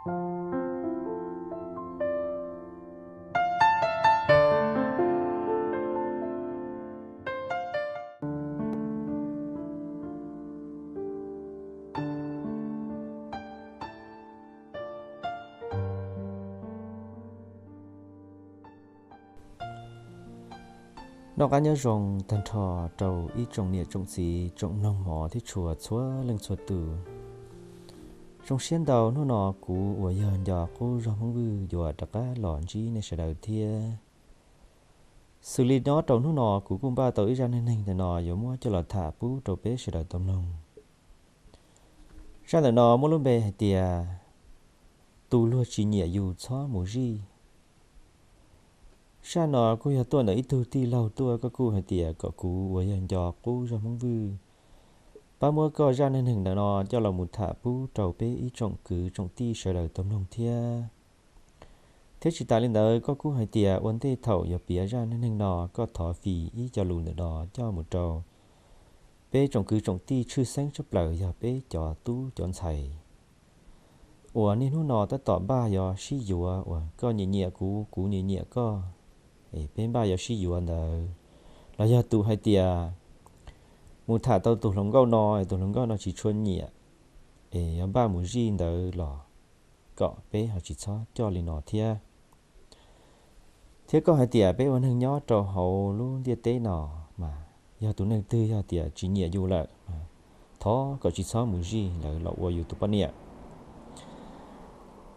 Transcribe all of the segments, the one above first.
Noj qab nyob zoo tag nrho rau ib tsoom niam tsoom txiv tsoom mloog hmov thiab tshua txhua leej txhua tus. Zoo siab ntau hnub no kuv uas yog nco qub zog Hmoob Vwj yuav rov qab los ntsib nej sawv daws thiab. Xws li nyob rau hnub no kuv kuj npaj tau ib zaj neej neeg ntawm no yuav muab coj los tham pub rau peb sawv daws tau mloog. Zaj ntawm no muaj lub npe hais tias tus luag tsis nyiam yus txhob mus zij. Zaj no kuj yog tuaj ntawm ib tug tij laug tuaj, koj kuj hais tias kom kuv uas yog nco qub zog Hmoob Vwj pab muab koj zaj neej neeg ntawm no coj los mus tham pub rau peb ib tsoom kwv tsoom tij sawv daws tau mloog thiab. Thiab tsis tas li ntawd koj kuj hais tias ua ntej thaum yuav piav zaj neej neeg no koj thov fim ib co lus ntawm no coj mus rau peb tsoom kwv tsoom tij tshwj xeeb tshaj plaws yog peb cov tub cov ntxhais uas niaj hnub no tab tom npaj yuav sib yuav, uas koj nyiam nyiam kuv, kuv nyiam nyiam koj, es peb npaj yuav sib yuav ntawd, los yog tus hais tias mus tham tau tus hluas nkauj no es tus hluas nkauj no tsis tshua nyiam, es yuav npaj mus zij ntawd los kom peb ho tsis txhob coj li no thiab. Thiab koj hais tias peb ua neeg nyob rau hauv lub ntiaj teb no mas yog tus neeg twg yog tias tsis nyiam yus lawm, thov kom tsis txhob mus zij lawv los ua yus tus poj niam.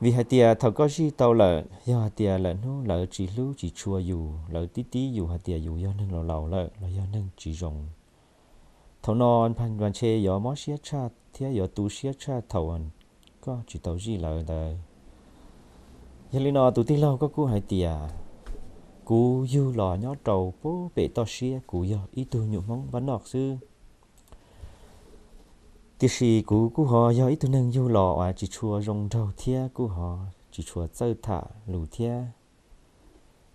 Vim hais tias thaum koj zij tau lawm, yog hais tias lawm hnub lawv tsis hlub tsis tshua yus, lawv tib tib yus hais tias yus yog neeg laus laus lawm los yog neeg tsis zoo, thaum no mas ntshe yuav mob siab tshaj thiab yuav tu siab tshaj thaum koj tsis tau zij lawv ntawd. Yog li no tus tij laug koj kuj hais tias kuv yug los nyob rau pem toj siab, kuv yog ib tug nyuam Hmoob npab noj xwb. Tiam sis kuv kuj ho yog ib tug neeg yug los uas tsis tshua zoo nraug thiab kuj ho tsis tshua txawj tham lus thiab.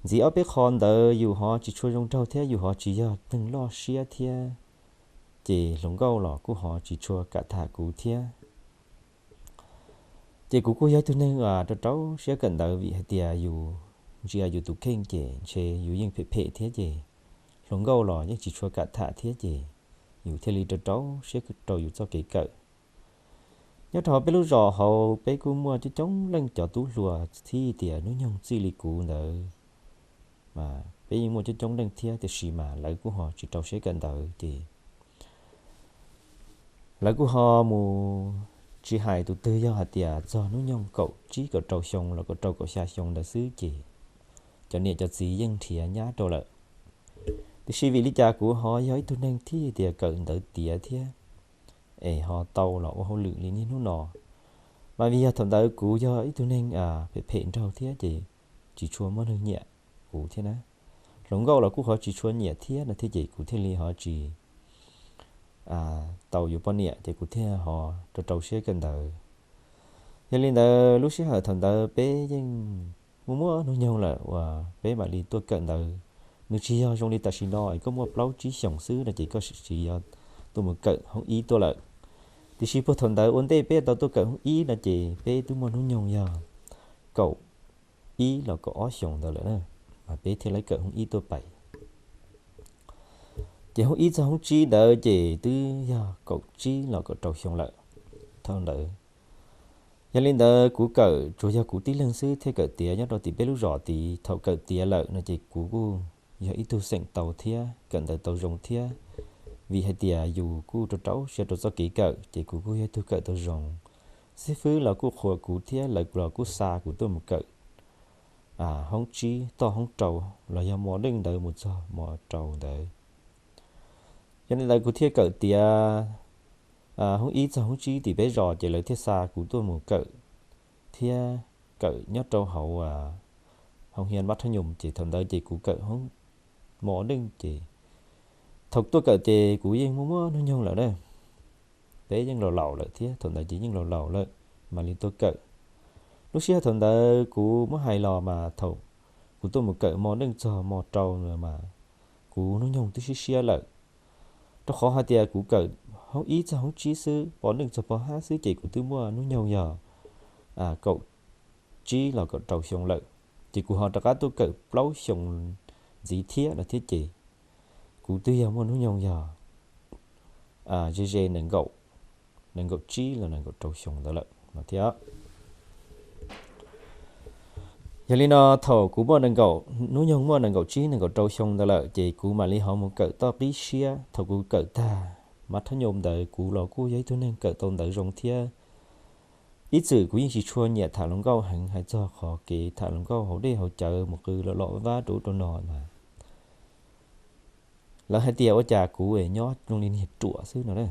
Ntxiv ob peb qho ntawd yus ho tsis tshua zoo nraug thiab yus ho tsis yog neeg loj siab thiab, ces hluas nkauj los kuj ho tsis tshua kam tham kuv thiab. Ces kuv kuj yog ib tug neeg rau rau siab kawm ntawv vim hais tias yus ntsia yus tus kheej ces ntshe yus yeej phem phem thiab ces hluas nkauj los yeej tsis tshua kam tham thiab ces yus thiaj li rau rau siab rau yus txoj kev kawm. Nyob rau peb lub zos hauv peb kuj muaj coob coob leej cov tub hluas thiab tias hnub nyoog txij li kuv ntawd mas peb yeej muaj coob coob leej thiab, tiam sis mas lawv kuj ho tsis rau siab kawm ntawv ces lawv kuj ho mus, tsis hais tus twg, yog hais tias txog hnub nyoog kaum tsib kaum rau xyoo los kaum rau kaum xya xyoo ntawd xwb ces cov niam cov txiv yeej nrhiav nyab rau lawm. Tiam sis vim li cas kuv ho yog ib tug neeg thiaj tias kawm ntawv tiav thiab es ho tau los ua hauj lwm li niaj hnub no? Mas vim yog thaum ntawd kuv yog ib tug neeg phem phem nraug thiab ces tsis tshua muaj neeg nyiam kuv thiab na. Hluas nkauj los kuj ho tsis tshua nyiam thiab no thiab ces kuv thiaj li ho tsis tau yuav poj niam ces kuv thiaj ho rau rau siab kawm ntawv. Yog li ntawd lub sij hawm thaum ntawd peb yeej muaj muaj hnub nyoog lawm uas peb mam li tuaj kawm ntawv. Nws tsis yog zoo li tam sim no es koj muaj plaub tsib xyoos xwb no ces koj tsis yog tuaj mus kawm hoob ib tuaj lawm. Tiam sis puag thaum ntawd ua ntej peb tau tuaj kawm hoob ib no ces peb twb muaj hnub nyoog yog kaum ib los kaum ob xyoos ntawd lawm na, mas peb thiaj li kawm hoob ib tuaj pais. Ces hoob ib txog hoob tsib ntawd ces twb yog kaum tsib los kaum rau xyoo lawm thaum ntawd. Yog li ntawd kuv kawm tsuas yog kuv tib leeg xwb thiaj kawm tiav nyob rau tim peb lub zos tid. Thaum kawm tiav lawm no ces kuv kuj yog ib tug xeem tau thiab kawm ntawv tau zoo thiab, vim hais tias yus kuj rau rau siab rau txoj kev kawm ces kuv kuj yog ib tug kawm tau zoo. Xib fwb los kuj qhuas kuv thiab lawv los kuj xa kuv tuaj mus kawm hoob tsib toj hoob rau los yog mos deej ntawd mus txog mos rau ntawd. Yog li ntawd kuv thiaj kawm tiav hoob ib txog hoob tsib tim peb zos ces lawv thiaj xa kuv tuaj mus kawm thiab kawm nyob rau hauv hoob hias mab thab nyoos ces thaum ntawd ces kuv kawm hoob mos deej ces thaum tuaj kawm ces kuv yeej muaj muaj hnub nyoog lawm na. Peb yeej laus laus lawm thiab thaum ntawd ces yeej laus laus lawm mam li tuaj kawm. Lub sij hawm thaum ntawd kuv muab hais los mas thaum kuv tuaj mus kawm mos deej txog mos rau mas kuv hnub nyoog twb siab siab lawm, rau qhov hais tias kuv kawm hoob ib txog hoob tsib xwb, pos neej txog pos hab xwb ces kuv twb muaj hnub nyoog yog kaum tsib los kaum rau xyoo lawm, ces kuv ho rov qab tuaj kawm plaub xyoo ntxiv thiab no thiab ces kuv twb yog muaj hnub nyoog yog ze ze nees nkaum, nees nkaum tsib los nees nkaum rau xyoo ntawd lawm no thiab. Yog li no thaum kuv muaj nees nkaum, hnub nyoog muaj nees nkaum tsib nees nkaum rau xyoo ntawd lawm ces kuv mam li ho mus kawm toj qib siab. Thaum kuv kawm tag mas thab nyob ntawd kuv los kuj yog ib tug neeg kawm tau ntawv zoo thiab. Ib txwm kuv yeej tsis tshua nyiam tham hluas nkauj heev, hais txog qhov kev tham hluas nkauj hauv dej hauv cawv mus qw lom lom vab rau ub rau no mas lawv hais tias ua cas kuv nyob zoo li niag ruam xwb no na.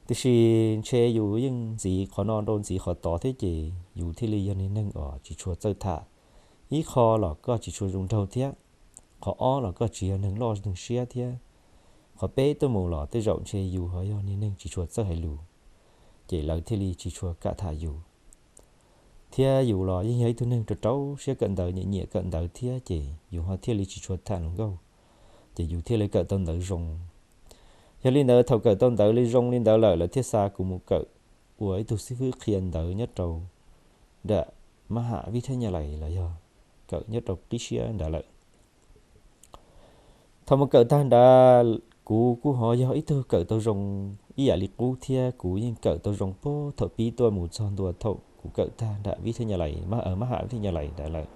Tiam sis ntshe yus yeej ntxiv qhov no rau ntxiv qhov tod thiab ces yus thiaj li yog niag neeg uas tsis tshua txawj tham. Ib qho los koj tsis tshua zoo nraug thiab, qhov ob los koj tsis yog neeg loj neeg siab thiab, qhov peb tuaj mus los tej zaum ntshe yus ho yog niag neeg tsis tshua txawj hais lus, ces lawv thiaj li tsis tshua kam tham yus. Thiab yus los yeej yog ib tug neeg rau rau siab kawm ntawv, nyiam nyiam kawm ntawv thiab ces yus ho thiaj li tsis tshua tham hluas nkauj, ces yus thiaj li kawm tau ntawv zoo. Yog li ntawd thaum kawm tau ntawv li zoo li ntawd lawm lawv thiaj xa kuv mus kawm ua ib tug xib fwb qhia ntawv nyob rau nram mab ham vib thab nyaj lais los yog kawm nyob rau qib siab ntawd lawm. Thaum mus kawm tag ntawd kuv kuj ho yog ib tug kawm tau zoo ib yam li qub thiab, kuv yeej kawm tau zoo puag thaum pib tuaj mus txog ntua thaum kuv kawm tag nram vib thab nyaj lais, mab ham vib thab nyaj lais ntawd lawm.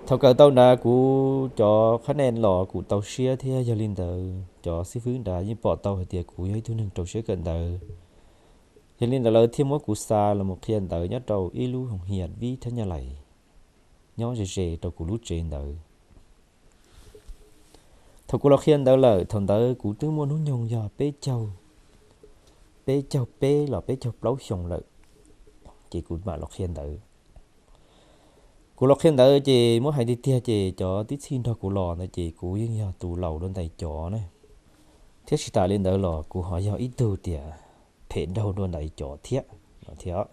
Thaum kawm tau ntawd kuv cov qhab nees los kuv tau siab thiab, yog li ntawd cov xib fwb ntawd yeej pom tau hais tias kuv yog ib tug neeg rau siab kawm ntawv. Yog li ntawd lawv thiaj muab kuv xa los mus qhia ntawv nyob rau ib lub hoo hias vib thab nyaj lais nyob ze ze rau kuv lub tsev ntawd. Thaum kuv los qhia ntawv lawm, thaum ntawd kuv twb muaj hnub nyoog yog peb caug, peb caug peb los peb caug plaub xyoo lawm, ces kuv mam los qhia ntawv. Kuv los qhia ntawv ces muab hais tiag tiag ces cov tib txhij nrog kuv los ntawd ces kuv yeej yog tus laus dua ntais cov na, thiab tsis tas li ntawd los kuv ho yog ib tug tias phem nraug dua ntais cov thiab no thiab.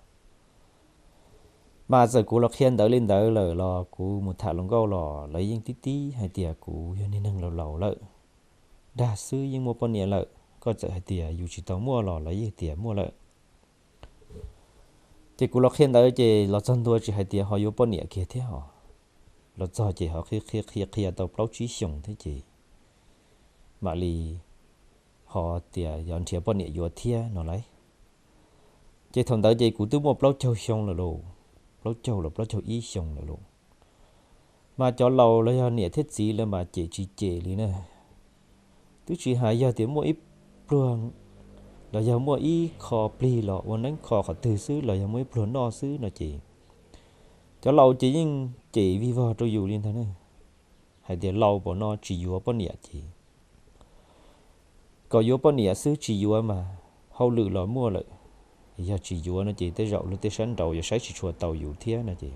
Mas txawm kuv los qhia ntawv li ntawd lawm los kuv mus tham hluas nkauj los lawv yeej tib tib hais tias kuv yog niag neeg laus laus lawm, dag xwb yeej muaj poj niam lawm, koj txawm hais tias yus tsis tau muaj los lawv yeej tias muaj lawm. Ces kuv los qhia ntawv ces los txog ntua tsis hais tias ho yuav poj niam kiag thiab hos, los txog ces ho qhia qhia qhia tau plaub tsib xyoos thiab ces mam li ho tias yog nrhiav poj niam yuav thiab no lauj. Ces thaum ntawd ces kuv twb muaj plaub caug xyoo lawm lauj, plaub caug los plaub caug ib xyoos lawm lauj. Mas cov laus los yog niam thiab txiv lawv mas cem tsis cem li na. Twb tsis hais yog tias muaj ib pluag los yog muaj ib qho plig los ua neeb kho qhov twg xwb los yog muaj ib pluag noj xwb no ces cov laus ces yeej cem vig vog rau yus li ntag na. Hais tias laus pom no tsis yuav poj niam ces kom yuav poj niam xwb, tsis yuav mas hauj lwm los muaj lawm. Yog tsis yuav no ces tej zaum luag tej sab nraud yuav saib tsis tshua tau yus thiab no ces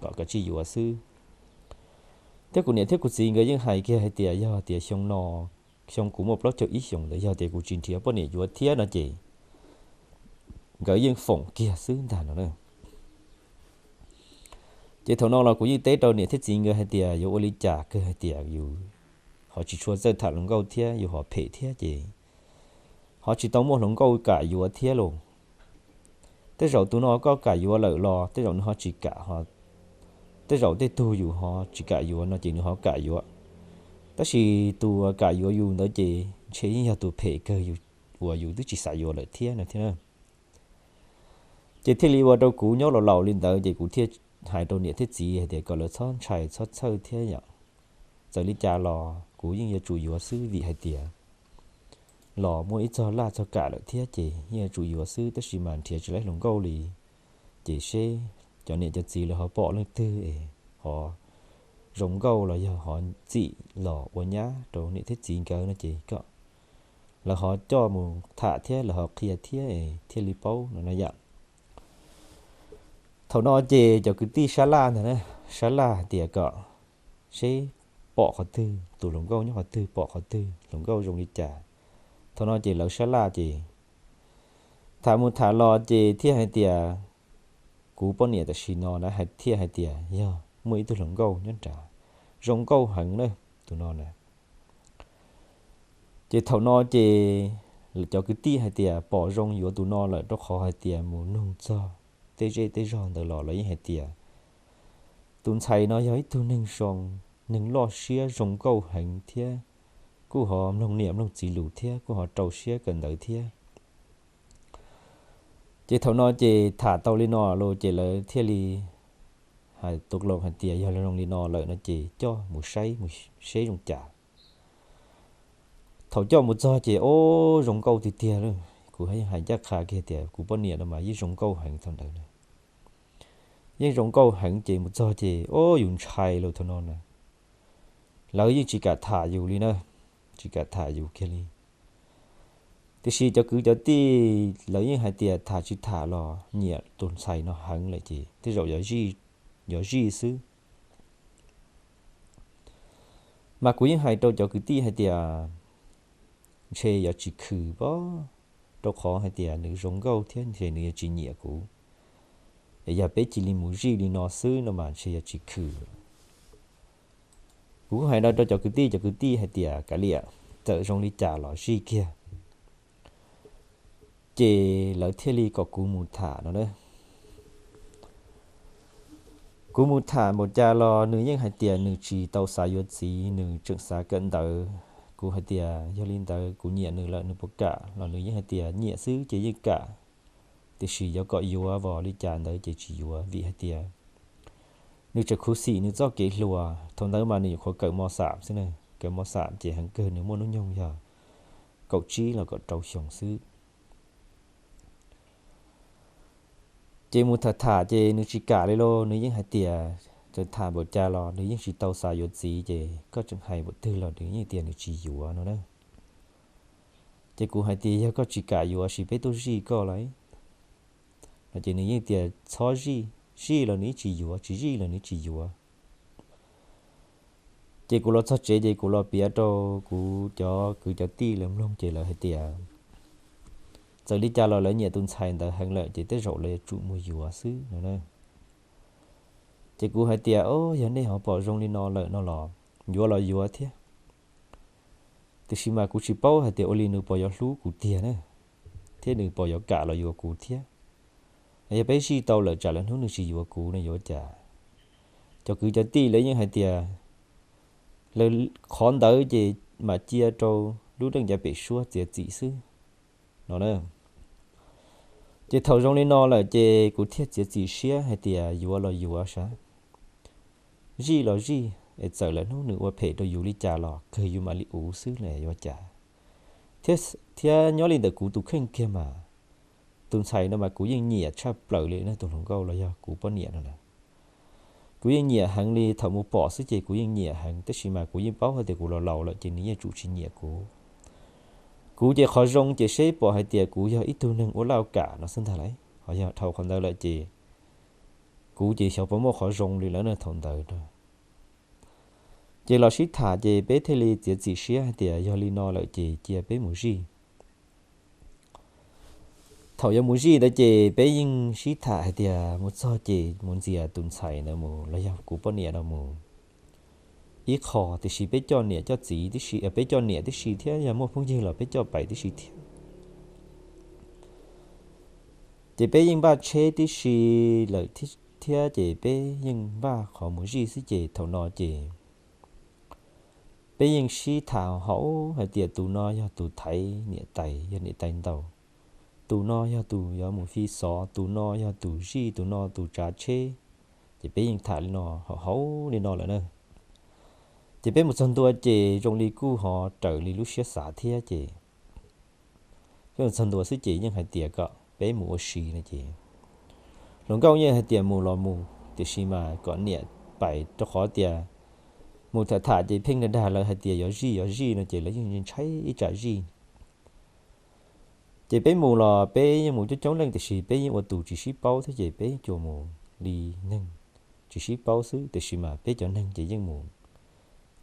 kom kav tsij yuav xwb. Thiab kuv niam thiab kuv txiv nkawd yeej hais kiag hais tias yog tias xyoo no, xyoo kuv muaj plaub caug ib xyoos ntawd yog tias kuv tsis nrhiav poj niam yuav thiab no ces nkawd yeej foom kiag xwb ntag no na. Ces thaum no los kuv yeej teb rau niam thiab txiv nkawd hais tias yuav ua li cas kawg hais tias yus ho tsis tshua txawj tham hluas nkauj thiab yus ho phem thiab ces ho tsis tau muaj hluas nkauj kam yuav thiab lauj. Tej zaum tus no koj kam yuav lawm los tej zaum nws ho tsis kam, tej zaum tej tug yus ho tsis kam yuav no ces nws ho kam yuav. Tab sis tus uas kam yuav yus ntawd ces ntshe yeej yog tus phem kawg uas yus twb tsis xav yuav lawm thiab no thiab. Ces thiaj li ua rau kuv nyob laus laus li ntawd ces kuv thiaj hais rau niam thiab txiv hais tias kom lawv txhob ntshai txhob txhawj thiab yom. Txawm li cas los kuv yeej yuav tsum yuav xwb vim hais tias los muaj ib txog laj txog kam lawm thiab ces yeej yuav tsum yuav xwb, tab sis mas nrhiav tsis laib hluas nkauj li. Ces seb cov niam cov txiv lawv ho pom leej twg es ho zoo nkauj los yog ho txim los ua nyab rau niam thiab txiv nkawd no ces kom lawv ho coj mus tham thiab lawv ho qhia thiab es thiaj li paub no na yom. Thaum no ces cov kwv tij sab laj ntag na, sab laj hais tias kom seb pom qhov twg, tus hluas nkauj nyob qhov twg, pom qhov twg, hluas nkauj zoo li cas. Thaum no ces lawv sab laj ces tham mus tham los ces thiaj hais tias kuv poj niam tam sim no na thiaj hais tias yog muaj ib tug hluas nkauj nyob nrad, zoo nkauj heev na, tus no na. Ces thaum no ces cov kwv tij hais tias pom zoo yuav tus no lawm rau qhov hais tias mus nug txog tej zej tej zog ntawd los lawv yeej hais tias tus ntxhais no yog ib tug neeg zoo, neeg loj siab zoo nkauj heev thiab kuj ho mloog niam mloog txiv lus thiab kuj ho rau siab kawm ntawv thiab. Ces thaum no ces tham tau li no los ces lawv thiaj li hais tus loo hais tias yog zoo li no lawm no ces coj mus saib mus seb zoo cas. Thaum coj mus txog ces o, zoo nkauj tiag tiag li. Kuv yeej hais ncaj qha kiag tias kuv poj niam no mas yeej zoo nkauj heev thaum ntawd na. Yeej zoo nkauj heev ces mus txog ces o, yus ntshai lawm thaum no na. Lawv yeej tsis kam tham yus li na, tsis kam tham yus kiag li. Tiam sis cov kwv cov tij lawv yeej hais tias tham tsis tham los nyiam tus ntxhais no heev lawm ces tej zaum yuav zij xwb. Mas kuv yeej hais rau cov kwv tij hais tias ntshe yuav tsis khwm pob, rau qhov hais tias nws zoo nkauj thiab ntshe nws yuav tsis nyiam kuv. Es yog peb cia li mus zij li no xwb no mas ntshe yuav tsis khwm. Kuv kuj hais no rau cov kwv tij, cov kwv tij hais tias kav liam, txawm zoo li cas los zij kiag. Ces lawv thiaj li kom kuv mus tham no na. Kuv mus tham npaum cas los nws yeej hais tias nws tsis tau xav yuav txiv, nws tseem xav kawm ntawv. Kuv hais tias yog li ntawd kuv nyiam nws lawm nws puas kam los nws yeej hais tias nyiam xwb ces yeej kam. Tiam sis yuav kom yuav vos li cas ntawd ces tsis yuav vim hais tias nws tseem khuv xim nws txoj kev hluas. Thaum ntawd mas nws nyuam qhuav kawm mos xam xwb na, kawm mos xam ces heev kawg nws muaj hnub nyoog yog kaum tsib los kaum rau xyoo xwb. Ces mus tham tham ces nws tsis kam li lauj, nws yeej hais tias txawm tham npaum cas los nws yeej tsis tau xav yuav txiv ces koj tseem hais npaum twg los nws yeej tias nws tsis yuav no na. Ces kuv hais tias yog koj tsis kam yuav sis peb tuaj zij koj lauj no ces nws yeej tias txhob zij, zij los nws tsis yuav, tsis zij los nws tsis yuav. Ces kuv los txog tsev ces kuv los piav rau kuv cov kwv cov tij lawv mloog ces lawv hais tias txawm li cas los lawv nyiam tus ntxhais ntawd heev lawm ces tej zaum lawv yuav tsum mus yuav xwb no na. Ces kuv hais tias o, yog nej ho pom zoo li no lawm no los yuav los yuav thiab. Tiam sis mas kuv tsis paub hais tias ua li nws puas yuav hlub kuv tiag na, thiab nws puas yuav kam los yuav kuv thiab. Yog peb zij tau lawm tsam lawv hnub nws tsis yuav kuv no yuav cas. Cov kwv cov tij lawv yeej hais tias lawv qhov ntawd ces mam cia rau lub neej yav pem suab txiav txim xwb no na. Ces thaum zoo li no lawm ces kuv thiaj txiav txim siab hais tias yuav los yuav sav, zij los zij, es txawm lawm hnub nws ua phem rau yus li cas los kawg yus mam li uv xwb los yuav cas. Thiab nyob li ntawm kuv tus kheej kiag mas tus ntxhais no mas kuv yeej nyiam tshaj plaws li na, tus hluas nkauj los yog kuv poj niam no na. Kuv yeej nyiam heev li, thaum mus pom xwb ces kuv yeej nyiam heev, tab sis mas kuv yeej paub hais tias kuv los laus lawm ces nws yeej tsum tsis nyiam kuv. Kuv ces qhov zoo ces seb pom hais tias kuv yog ib tug neeg ua laj kam no xwb ntag lauj, ho yog dhau qhov ntawd lawm ces kuv ces xyov puas muaj qhov zoo li lawm na thaum ntawd. Ces los sib tham ces peb thiaj li txiav txim siab hais tias yog li no lawm ces cia peb mus zij. Thaum yuav mus zij ntawd ces peb yeej sib tham hais tias mus txog ces mus ntxias tus ntxhais ntawd mus los yog kuv poj niam no mus ib qho, tiam sis peb coj niam coj txiv tib si, peb coj niam tib si thiab yog muaj phooj ywg los peb coj pais tib si thiab. Ces peb yeej npaj tsheb tib si lawm thiab ces peb yeej npaj qhov mus zij xwb ces thaum no ces peb yeej sib tham haum hais tias tus no yog tus thaiv niam tais, yog niam tais ntaus, tus no yog tus yuav mus fi xov, tus no yog tus zij, tus no tus tsav tsheb. Ces peb yeej tham li no haum haum li no lawm na. Ces peb mus txog ntua ces zoo li kuj ho raws li lub siab xav thiab ces peb mus txog ntua xwb ces yeej hais tias kom peb mus ua si no ces hluas nkauj yeej hais tias mus los mus, tiam sis mas kom niam pais rau qhov tias mus tham tham ces pheej dag dag lawv hais tias yuav zij yuav zij no ces lawv yeej ntshai ib tsam zij. Ces peb mus los peb yeej mus coob coob leej tiam sis peb yeej ua tus tsis sib paub thiab ces peb cua mus li neeg tsis sib paub xwb, tiam sis mas peb cov neeg ces yeej mus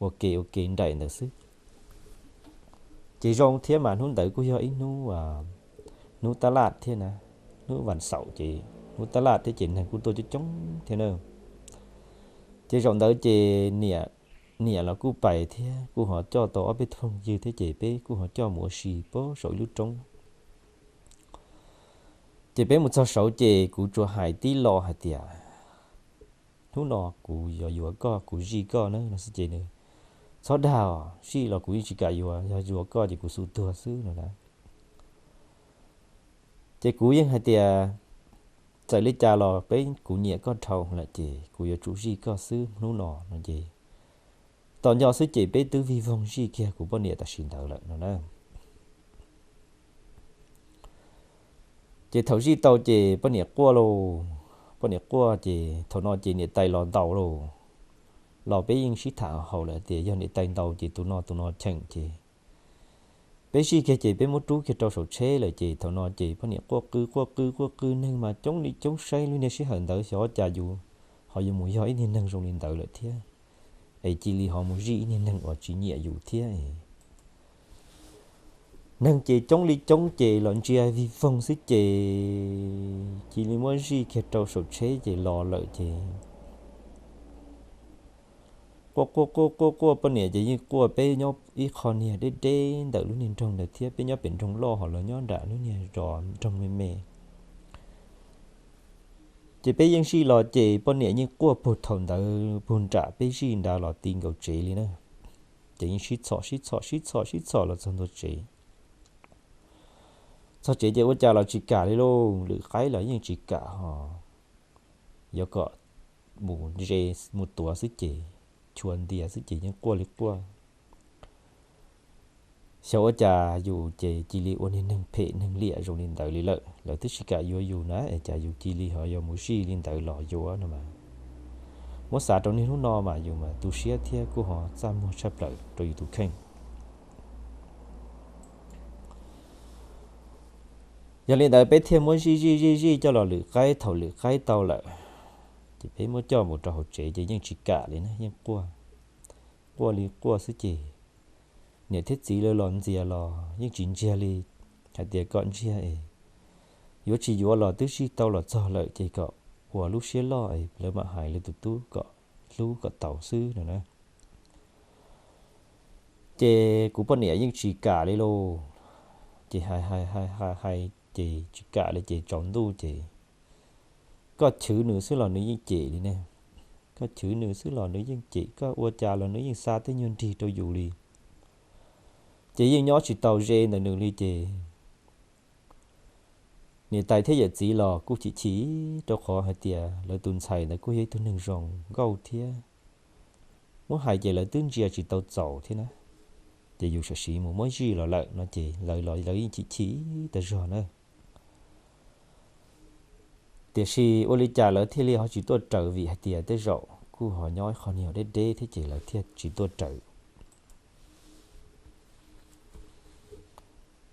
ua ke ua ke nraim ntawd xwb. Ces zoo thiab mas hnub ntawd kuj yog ib hnub, hnub tab laj thiab na, hnub vas xaum ces hnub tab laj thiab ces neeg kuj tuaj coob coob thiab na. Ces zaum ntawd ces niam, niam los kuj pais thiab kuj ho coj tau ob peb tug phooj ywg thiab ces peb kuj ho coj mus ua si puag saum ib lub roob. Ces peb mus txog saud ces kuv tsuas hais tib lo hais tias, hnub no kuv yuav yuav koj, kuv zij koj na no xwb ces nws, txhob dag os, zij los kuv yeej tsis kam yuav, yog yuav koj ces kuv xum tuag xwb no na. Ces kuv yeej hais tias, txawm li cas los peb, kuv nyiam koj dhau lawm ces kuv yuav tsum zij koj xwb hnub no no ces, tom nco xwb ces peb twb vij voog zij kiag kuv poj niam tam sim ntawd lawm no na. Ces thaum zij tau ces poj niam quaj lauj, poj niam quaj ces thaum no ces niam tais los ntaus lauj. Los peb yeej sib tham haus lawm tias yog niam tais ntaus ces tus no tus no cheem ces peb zij kiag ces peb muab rub kiag rau saum tsheb lawm ces thaum no ces poj niam quaj qw quaj qw quaj qw, neeg mas coob li coob, saib lub niag sij hawm ntawd xyov cas yus ho yuav mus yog ib niag neeg zoo li ntawd lawm thiab, es cia li ho mus zij ib niag neeg uas tsis nyiam yus thiab. Neeg ces coob li coob ces los ntsia vij voog xwb ces cia li muab zij kiag rau saum tsheb ces los lawm ces quaj quaj quaj quaj quaj, poj niam ces yeej quaj, peb nyob ib qho niag deb deb ntawm lub niag nroog ntawd thiab, peb nyob pem nroog loj ho lawv nyob nram lub niag zos nroog me me. Ces peb yeej zij los ces poj niam yeej quaj puag thaum ntawd puag nram peb zij nrad los ti nkaus tsev li na. Ces yeej sib txhom sib txhom sib txhom sib txhom los txog ntua tsev. Txog tsev ces ua cas los tsis kam li lauj, lwm qaib los yeej tsis kam ho, yuav kom mus ze, mus tuav xwb ces, chua ntias xwb ces yeej quaj li quaj. Xyov ua cas yus ces cia li ua niag neeg phem neeg liam zoo li ntawd li lawm, lawv twb tsis kam yuav yus na es cas yus cia li ho yuav mus zij li ntawd los yuav no mas, muab xav rau niaj hnub no mas yus mas tu siab thiab kuj ho txaj muag tshaj plaws rau yus tus kheej. Yog li ntawd peb thiaj muab zij zij zij zij coj los lwm qaib, thaum lwm qaib tau lawm ces peb muab coj mus rau hauv tsev ces yeej tsis kam li na, yeej quaj, quaj li quaj xwb ces niam thiab txiv lawv los ntxias los yeej tsis ntsiag li, hais tias kom ntsiag es yuav tsis yuav los twb zij tau los txog lawm ces kom ua lub siab loj es lawv mam hais lawv tus tub kom hlub kom tau xwb no na. Ces kuv poj niam yeej tsis kam li lauj, ces hais hais hais hais ces tsis kam li ces tsaus ntuj ces koj chwv nws xwb los nws yeej cem li ne, koj chwv nws xwb los nws yeej cem, koj ua cas los nws yeej xa tej nyuag nrig rau yus li. Ces yeej nyob tsis tau ze ntawm nws li ces niam tais thiab yawm txiv los kuj chim chim, rau qhov hais tias lawv tus ntxhais ntawd kuj yog ib tug neeg zoo nkauj thiab, muab hais ces lawv twb ntsia tsis tau txaus thiab na. Ces yus sam sim mus muab zij los lawm no ces lawv los lawv yeej chim chim tag zog na. Tiam sis ua li cas lawv thiaj li ho tsis tuaj raws, vim hais tias tej zaum kuj ho nyob ib qho niag deb deb thiab ces lawv thiaj tsis tuaj raws.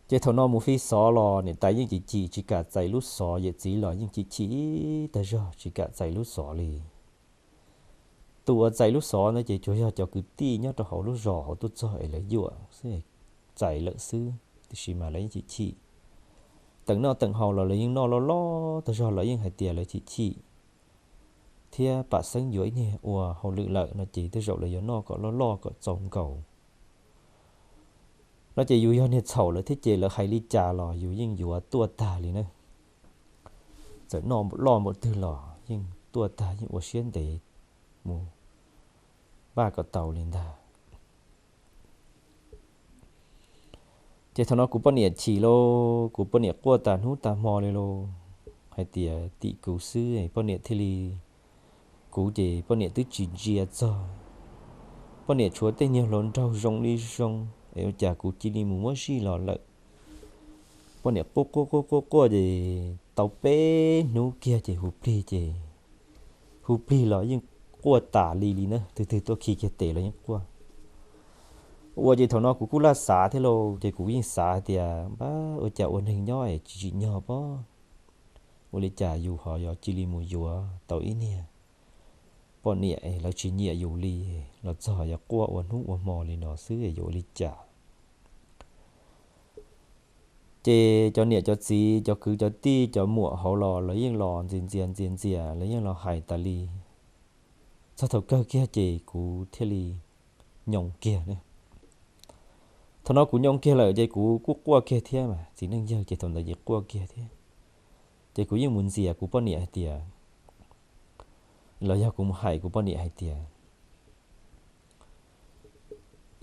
Ces thaum no mus fi xov los niam tais yeej chim chim tsis kam txais lub xov, yawm txiv los yeej chim chim tag zog tsis kam txais lub xov li. Tus uas txais lub xov ntawd ces tsuas yog cov kwv tij nyob rau hauv lub zos hauv tuaj txog es lawv yuam xwb, txais lawm xwb, tiam sis mas lawv yeej chim chim. Teem noj teem haus los lawv yeej noj loj loj tag zog, lawv yeej hais tias lawv chim chim thiab pam xeeb yuav ib niag ua hauj lwm lawm no ces tej zaum lawv yuav noj kom loj loj kom txaus nkaus no ces yus yog niag txhaum lawm thiab ces lawv hais li cas los yus yeej yuav tuaj tag li na. Txawm noj loj npaum twg los yeej tuaj tag, yeej ua siab ntev mus npaj kom tau li ntag. Ces thaum no kuv poj niam chim lauj, kuv poj niam quaj tas hnub tas hmo li lauj, hais tias tim kuv xwb poj niam thiaj li, kuv ces poj niam twb tsis ntsia txog, poj niam tshuav tej nyuag hluas nraug zoo li zoo es ua cas kuv cia li mus muab zij los lawm. Poj niam quaj quaj quaj quaj quaj ces tau peb hnub kiag ces hu plig ces, hu plig los yeej quaj tas li li na, twg twg tuaj khi kiag tes los yeej quaj. Ua ces thaum no kuv kuj laj xav thiab lauj, ces kuv yeej xav hais tias npab ua cas ua neeg nyob es tsis tsim nyog pob, ua li cas yus ho yog cia li mus yuav tau ib niag poj niam es lawv tsis nyiam yus li, los txog yog quaj ua hnub ua hmo li no xwb es yuav ua li cas. Ces cov niam cov txiv, cov kwv cov tij, cov muam hauv los lawv yeej los ntxias ntxias ntxias ntxias, lawv yeej los hais tas li. Txog thaum kawg kiag ces kuv thiaj li nyoo kiag. Thaum no kuv nyoo kiag lawm ces kuv kuj quaj kiag thiab mas, txiv neej yawg ces thaum ntawd ces quaj kiag thiab. Ces kuv yeej mus ntxias kuv poj niam hais tias, los yog kuv mus hais kuv poj niam hais tias,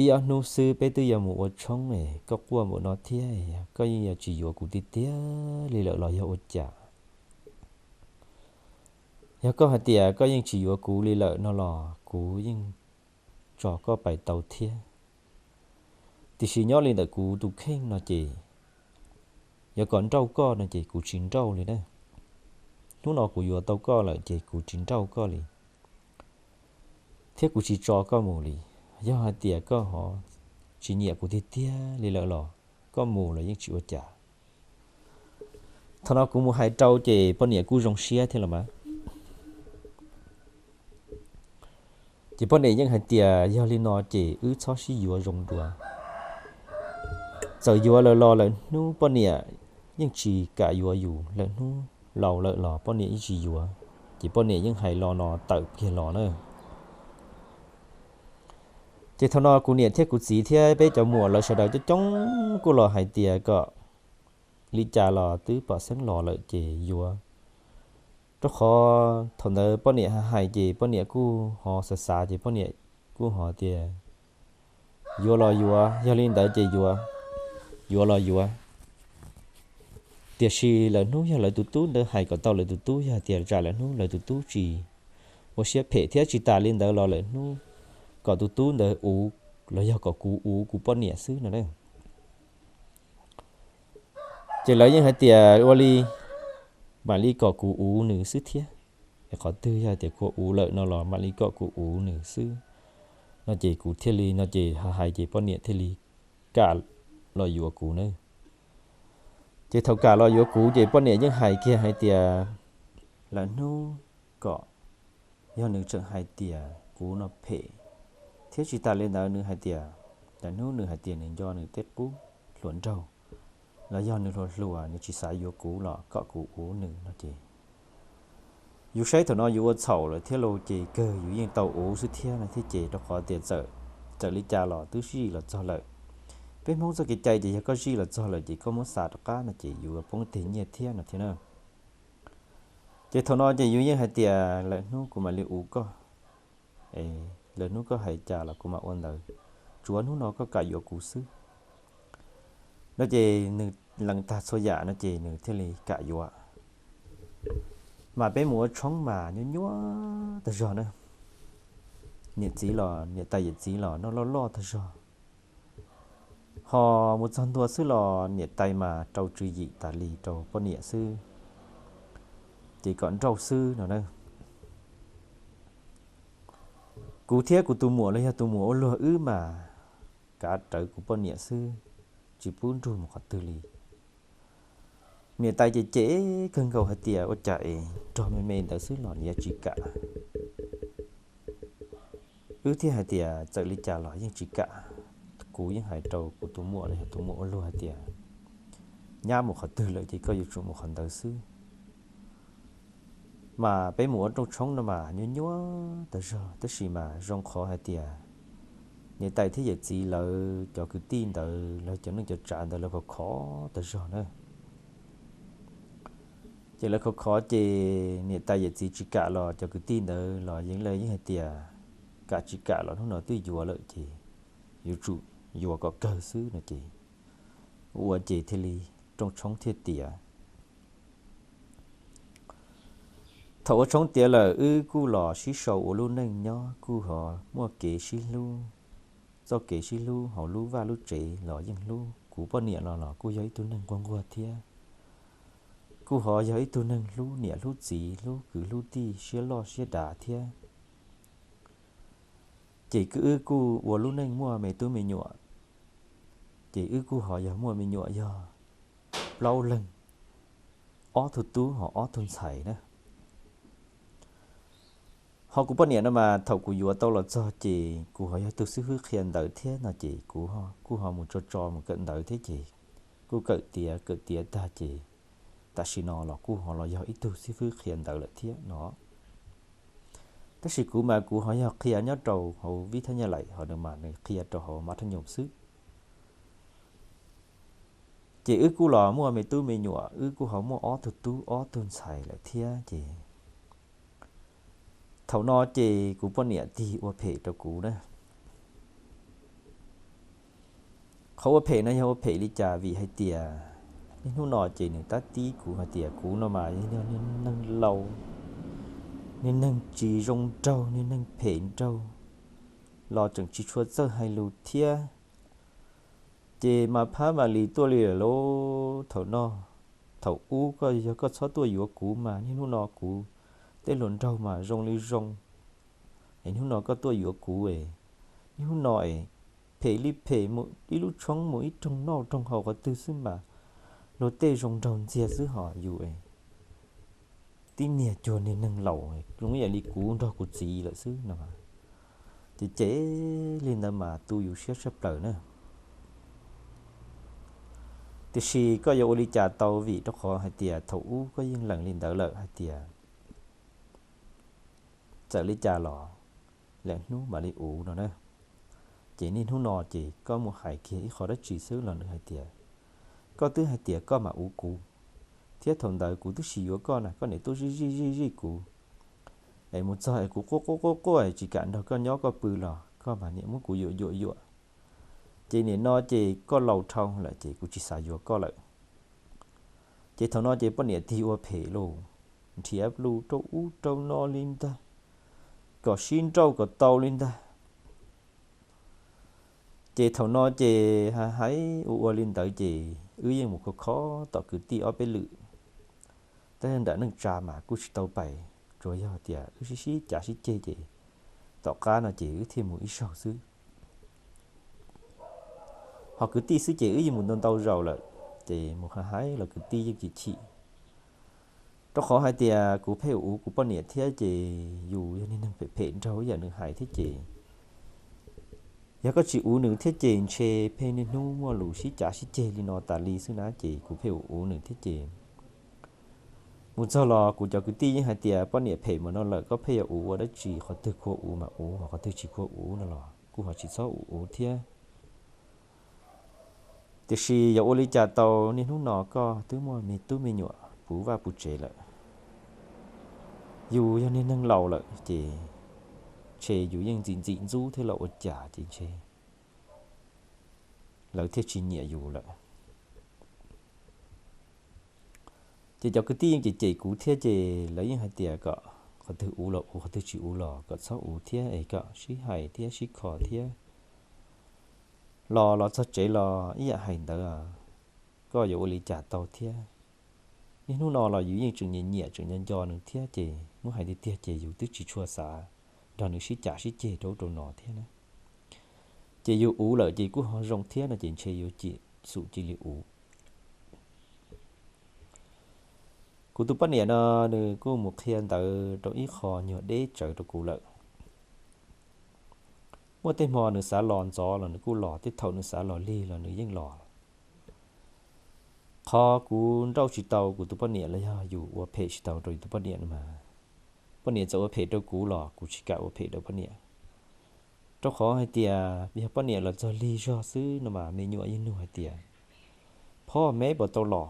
ib ob hnub xwb peb twb yuav mus ua tshoob es koj quaj npaum no thiab, koj yeej yuav tsis yuav kuv tiag tiag li lawm los yog ua cas? Yog koj hais tias koj yeej tsis yuav kuv li lawm no los kuv yeej tso koj pais tau thiab. Tiam sis nyob li ntawm kuv tus kheej no ces, yuav kom nrauj koj no ces kuv tsis nrauj li na. Hnub no kuv yuav tau koj lawm ces kuv tsis nrauj koj li, thiab kuv tsis tso koj mus li. Yog hais tias koj ho tsis nyiam kuv tiag tiag li lawm los koj mus los yeej tsis ua cas. Thaum no kuv mus hais rau ces poj niam kuj zoo siab thiab los mas. Ces poj niam yeej hais tias yog li no ces wb txhob sib yuav zoo dua. Txawm yuav lawm los lawm hnub poj niam yeej tsis kam yuav yus, lawm hnub laus lawm los poj niam yeej tsis yuav. Ces poj niam yeej hais lo no tawm kiag los na. Ces thaum no kuv niam thiab kuv txiv thiab peb cov muam lawv sawv daws coob coob kuj los hais tias kom li cas los twb pom xeeb los lawm ces yuav. Rau qhov thaum ntawd poj niam hais ces poj niam kuj ho xav xav ces poj niam kuj ho tias, yuav los yuav, yog li ntawd ces yuav, yuav los yuav. Tiam sis lawm hnub yog lawv tus tub ntawd hais kom tau lawv tus tub, yog tias tsam lawm hnub lawv tus tub tsis ua siab phem thiab tsis tas li ntawd los lawm hnub kom tus tub ntawd uv los yog kom kuv uv kuv poj niam xwb no na. Ces lawv yeej hais tias ua li mam li kom kuv uv nws xwb thiab. Es qhov twg yog tias kuv uv lawm no los mam li kom kuv uv nws xwb no ces kuv thiaj li no ces hais hais ces poj niam thiaj li kam los yuav kuv na. Ces thaum kam los yuav kuv ces poj niam yeej hais kiag hais tias lawm hnub kom, yog nws tseem hais tias kuv no phem thiab tsis tas li ntawd nws hais tias, lawm hnub nws hais tias nws nco nws tej qub hluas nraug los yog nws hluas hluas nws tsis xav yuav kuv los kom kuv uv nws no ces yus saib thaum no yus ua txhaum lawm thiab lauj ces kawg yus yeej tau uv xwb thiab no thiab ces rau qhov tias txawm li cas los twb zij los txog lawm. Peb Hmoob txoj kev cai ces yog koj zij los txog lawm ces koj muab xa rov qab no ces yus poob teg nyiaj thiab no thiab na. Ces thaum no ces yus yeej hais tias lawm hnub kuv mam li uv koj, lawm hnub koj hais cas los kuv mam ua ntawd, tsuav hnub no koj kam yuav kuv xwb no ces nws lees tag txhua yam no ces nws thiaj li kam yuav. Mas peb mus ua tshoob mas nyuaj nyuaj tag zog na. Niam txiv los niam tais yawm txiv los noj loj loj tag zog. Ho mus txog ntua xwb los niam tais mas rau tswv yim tas li rau poj niam xwb, ces kom nrauj xwb no na. Kuv thiab kuv tus muam los yog tus muam ua luag wb mas kav rawv kuv poj niam xwb, tsis pub nrug mus qhov twg li. Niam tais ces cem kawg nkaus hais tias ua cas es nrog me me ntawd xwb los nws yuav tsis kam. Wb thiaj hais tias txawm li cas los yeej tsis kam. Kuv yeej hais rau kuv tus muam los yog tus muam ua luag hais tias nyab mus qhov twg lawm ces koj yuav tsum mus qhov ntawd xwb. Mas peb mus ua rooj tshoob no mas nyuaj nyuaj tag zog tab sis mas zoo qhov hais tias niam tais thiab yawm txiv lawv cov kwv tij ntawd lawv cov neej cov tsav ntawd lawv khov khov tag zog na. Ces lawv khov khov ces niam tais yawm txiv tsis kam los cov kwv tij ntawd los yeej lawv yeej hais tias kam tsis kam los hnub no twb yuav lawm ces yuav tsum yuav kom kawg xwb no ces ua ces thiaj li rooj tshoob thiaj tiav. Thaum ua tshoob tiav lawm wb kuj los sib sau ua lub neej nyob kuj ho muaj kev sib hlub, txoj kev sib hlub hauv lub vaj lub tsev los yeej hlub. Kuv poj niam no los kuj yog ib tug neeg nquag nquag thiab, kuj ho yog ib tug neeg hlub niam hlub txiv hlub kwv hlub tij siab loj siab dav thiab. Ces wb kuj ua lub neej muaj me tub me nyuam, ces wb kuj ho yog muaj me nyuam yog plaub leeg, ob tug tub ho ob tug ntxhais na. Ho kuv poj niam no mas thaum kuv yuav tau los txog ces kuv ho yog tug xib fwb qhia ntawv thiab no ces kuv kuj ho mus tso tso mus kawm ntawv thiab ces kuj kawm tiav kawm tiav tag ces tam sim no los kuj ho los yog ib tug xib fwb qhia ntawv lawm thiab no. Tab sis kuv mas kuv ho yog qhia nyob rau hauv vib thab nyaj laim ho nws mas nws qhia rau hauv mav thab nyoos xwb. Ces wb kuj los muaj me tub me nyuam, wb kuj ho muaj ob tug tub ob tug ntxhais lawm thiab ces thaum no ces kuv poj niam tig ua phem rau kuv na. Qhov ua phem no yog ua phem li cas? Vim hais tias niaj hnub no ces nws tab tib kuv hais tias kuv no mas yog niag neeg laus, niag neeg tsis zoo nraug, niag neeg phem nraug los tseem tsis tshua txawj hais lus thiab. Ces mas phab mas li tuaj li lawm lauj. Thaum no, thaum ub koj yog koj txhob tuaj yuav kuv mas niaj hnub no kuv tej hluas nraug mas zoo li zoo. Es hnub no koj tuaj yuav kuv es, niaj hnub no es phem li phem mus ib lub tshoob mus ib roog noj roog haus qhov twg xwb mas luag tej zoo nraug ntxiag xwb, ho yus es tib niag cuag niag neeg laus zoo ib yam li kuv nrog kuv txiv lawm xwb no. Ces cem li ntawd mas tu yus siab tshaj plaws na. Tiam sis koj yuav ua li cas tau, vim rau qhov hais tias thaum ub koj yeej lees li ntawd lawm hais tias txawm li cas los lwm hnub mam li uv no na. Ces niaj hnub no ces koj mus hais kiag ib qho dab tsi xwb los nws hais tias, koj twb hais tias koj mam uv kuv, thiab thaum ntawd kuv twb tsis yuav koj na, koj niaj tuaj zij zij zij zij kuv, es mus txog es kuv quaj quaj quaj quaj es tsis kam nrog koj nyob koj pw los koj mas niaj muab kuv yuam yuam yuam. Ces nim no ces koj laus dhau lawm ces kuv tsis xav yuav koj lawm. Ces thaum no ces poj niam tig ua phem lauj, nrhiav lus rau ub rau no li ntag, kom sib nrauj kom tau li ntag. Ces thaum no ces hais ua ua li ntawd ces wb yeej mus khov kho tom kwv tij ob peb lwm. Tab sis nram neej tsa mas kuj tsis tau pais, tsuas yog tias wb sib sib cav sib ceg ces tom qab no ces wb thiaj mus ib zaug xwb. Ho kwv tij xwb ces wb yeej mus ntau ntau zaus lawm, ces mus hais hais los kwv tij yeej chim chim. Rau qhov hais tias kuv pheej uv kuv poj niam thiab ces yus yog niag neeg phem phem nraug ib yam nws hais thiab ces yog koj tsis uv nws thiab ces ntshe pheej niaj hnub muaj lus sib cav sib ceg li no tas li xwb na, ces kuv pheej uv uv nws thiab ces mus txog los kuv cov kwv tij yeej hais tias poj niam phem mus no lawm koj pheej yuav uv ua dab tsi, qhov twg khuv uv mas uv, qhov twg tsis khuv uv no los kuj ho tsis txhob uv uv thiab. Tiam sis yuav ua li cas tau, niaj hnub no koj twb muaj me tub me nyuam puv vaj puv tsev lawm. Yus yog niag neeg laus lawm ces ntshe yus yeej ntxim ntxim ntxub thiab los ua cas ces ntshe lawv thiaj tsis nyiam yus lawm. Ces cov kwv tij yeej cem cem kuv thiab ces lawv yeej hais tias kom qhov twg uv los uv, qhov twg tsis uv los kom txhob uv thiab es kom sib hais thiab sib kho thiab. Los los txog tsev los ib yam hais ntawd, koj yuav ua li cas tau thiab. Niaj hnub no los yus yeej tseem nyiam nyiam tseem nco nco nws thiab ces muab hais tiag tiag ces yus twb tsis tshua xav nrog nws sib cav sib ceg rau ub rau no thiab na. Ces yus uv lawm ces kuj ho zoo thiab no ces ntshe yuav cia xum cia li uv. Kuv tus poj niam no nws kuj mus qhia ntawv rau ib qho nyuag deb tsawv rau kuv lawm. Muaj tej hmo nws xav los ntxov los nws kuj los, tej thaum nws xav los lig los nws yeej los. Qhov kuv nrauj tsis tau kuv tus poj niam los yog yus ua phem tsis tau rau yus tus poj niam no mas, poj niam txawm ua phem rau kuv los kuv tsis kam ua phem rau poj niam. Rau qhov hais tias yog poj niam los txog lig zog xwb no mas me nyuam yeej nug hais tias, phob, meb puas tau los?